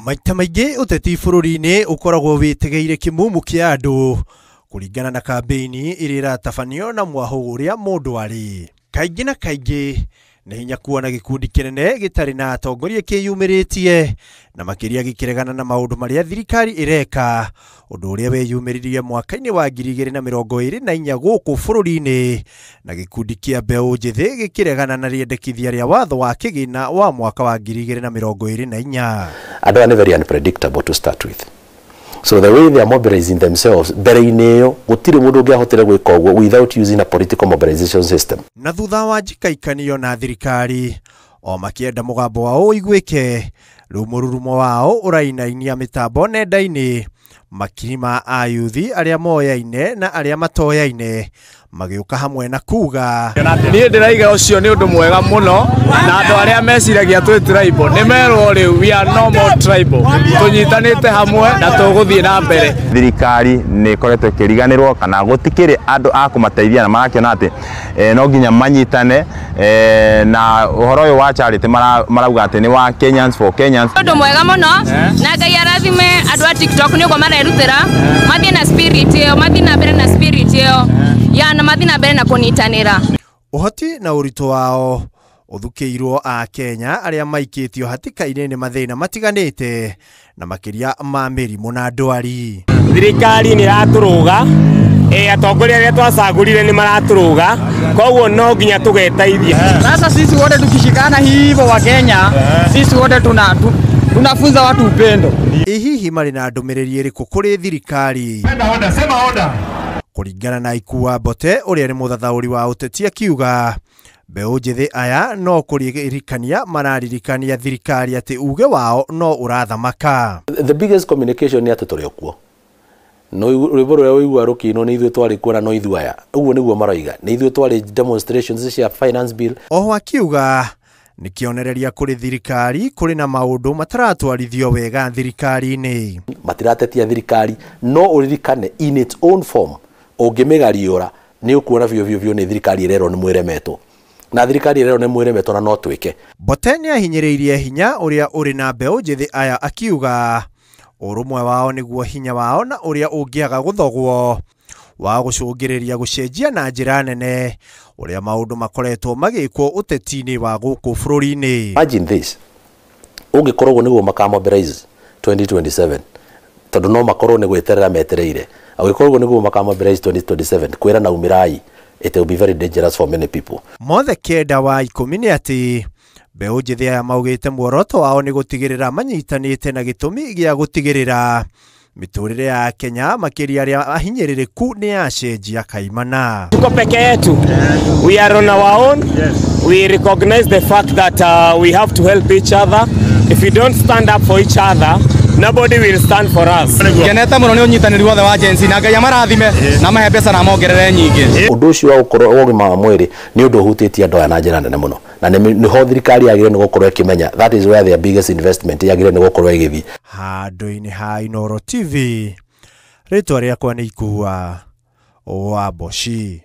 Maita maingĩ ũteti bũrũri-inĩ ũkoragwo wĩtegeire kĩmumu kĩa andũ kũringana na kambĩini ĩrĩa ĩratabanio na mwahũ ũrĩa mũndũ arĩ. Kaingĩ na kaingĩ nĩ hinya kuona gĩkundi kĩnene gĩtarĩ na atongoria kĩyumĩrĩtie na makĩria gĩkĩregana na maũndũ marĩa thirikari ĩreka, ũndũ ũrĩa weyumĩririe mwaka-inĩ wa 2024 gũkũ bũrũri-inĩ na gĩkundi kĩa mbeũ njĩthĩ gĩkĩregana na rĩendekithia rĩa watho wa kĩgĩna wa mwaka wa 2024. Andũ aya nĩ very unpredictable to start with. So the way they are mobilizing themselves, mbere-inĩ ĩyo gũtirĩ mũndũ ũngĩahotire gwĩka ũguo without using a political mobilization system. Na thutha wa njikaikanio na thirikari o makĩenda mũgambo wao ũiguĩke, rĩu mũrurumo wao ũrainainia mĩtambo nenda-inĩ, makiri ma ayuthi arĩa moyaine na arĩa matoyaine magĩũka hamwe na kuga niĩ ndĩraiga ũcio nĩ ũndũ mwega mũno, na andũ arĩa meciragia twĩ tribal nĩ merwo rĩu we are no more tribal, tũnyitanĩte hamwe na tũgũthiĩ na mbere. Thirikari nĩ ĩkoretwo ĩkĩriganĩrwo kana gũtikĩrĩ andũ a kũmateithia na marakĩona atĩ no nginya manyitane, na ũhoro ũyũ wa charity marauga atĩ nĩ wa Kenyans for Kenyans. Ũndũ mwega mũno na Ngai arathime andũ a TikTok nĩ ũguo marerutĩra, mathiĩ na spirit ĩyo, mathiĩ na mbere na spirit ĩyo ya na mathiĩ na mbere na kũnyitanĩra. Ũhoti na ũritũ wao ũthukĩirwo a Kenya arĩa maikĩtio hatĩka-inĩ nĩ mathĩna matiganĩte na makĩria ma mĩrimũ na ndwari. Thirikari nĩ ĩratũrũga, atongoria arĩa twacagũrire nĩ maratũrũga, koguo no nginya tũgeteithia. Sasa sisi wote tukishikana hivyo wa Kenya, sisi wote tunafunza watu upendo. Ĩ hihi marĩ na ndũmĩrĩri ĩrĩkũ kũrĩ thirikari? Kũringana na Ikua Mbote ũrĩa nĩ mũthathaũri wa ũteti akiuga mbeũ njĩthĩ aya no kũririkania mararirikania thirikari atĩ uge wao no ũrathamaka. The biggest communication nĩ atĩ tũrĩ o kuo. No rwĩmbo rũrĩa ũigua rũkĩinwo nĩ ithuĩ twarĩ kuo na no ithuĩ aya, ũguo nĩguo maroiga, nĩ ithuĩ twarĩ demonstrations cia finance bill. Oho akiuga nĩ kĩonereria kũrĩ thirikari kũrĩ na maũndũ mataratwarithio wega thirikari-inĩ. Matiratetia thirikari, no ũririkane in its own form ũngĩmĩgariũra nĩ ũkuona biũ biũ biũ nĩ thirikari ĩrerwo nĩ mwĩremetwo, na thirikari ĩrerwo nĩ mwĩremetwo na no twĩke. Mbote nĩ ahinyĩrĩirie hinya ũrĩa ũrĩ na mbeũ njĩthĩ aya akiuga ũrũmwe wao nĩguo hinya wao na ũrĩa ũngĩaga gũthogwo wa gũcũngĩrĩria gũcenjia na njĩra nene ũrĩa maũndũ makoretwo magĩkwo ũteti-inĩ wa gũkũ bũrũri-inĩ. Imagine this, ũngĩkorwo ũguo nĩguo makamobilize 2027, tondũ no makorwo nĩ gwĩterera metereire, angĩkorwo ũguo nĩguo makamobilize 2027 kwĩra na umĩrai, it will be very dangerous for many people. Mothe kenda wa 10 nĩ atĩ mbeũ njĩthĩ aya maugĩte muoroto wao nĩ gũtigĩrĩra manyitanĩte na gĩtũmi gĩa gũtigĩrĩra mĩtũrĩre ya Kenya makĩria arĩa ahinyĩrĩrĩku nĩ yacenjia kaimana. Tuko peke yetu. We are on our own. We recognize the fact that we have to help each other. If we don't stand up for each other, nobody will stand for us. Ngenete mũno nĩ ũnyitanĩri wothe wa Gen Z na Ngai amarathime na mahe mbeca na mongerere nyingĩ. Ũndũ ũcio wa gũkorwo wa ũgima wa mwĩrĩ nĩ ũndũ ũhutĩtie andũ aya na njĩra nene mũno, na nĩho thirikari yagĩrĩirwo nĩ gũkorwo ĩkĩmenya that is where their biggest investment yagĩrĩirwo nĩ gũkorwo ĩgĩthiĩ. Handũ-inĩ ha Inooro TV, rĩtwa rĩakwa nĩ Ikua wa Mboci.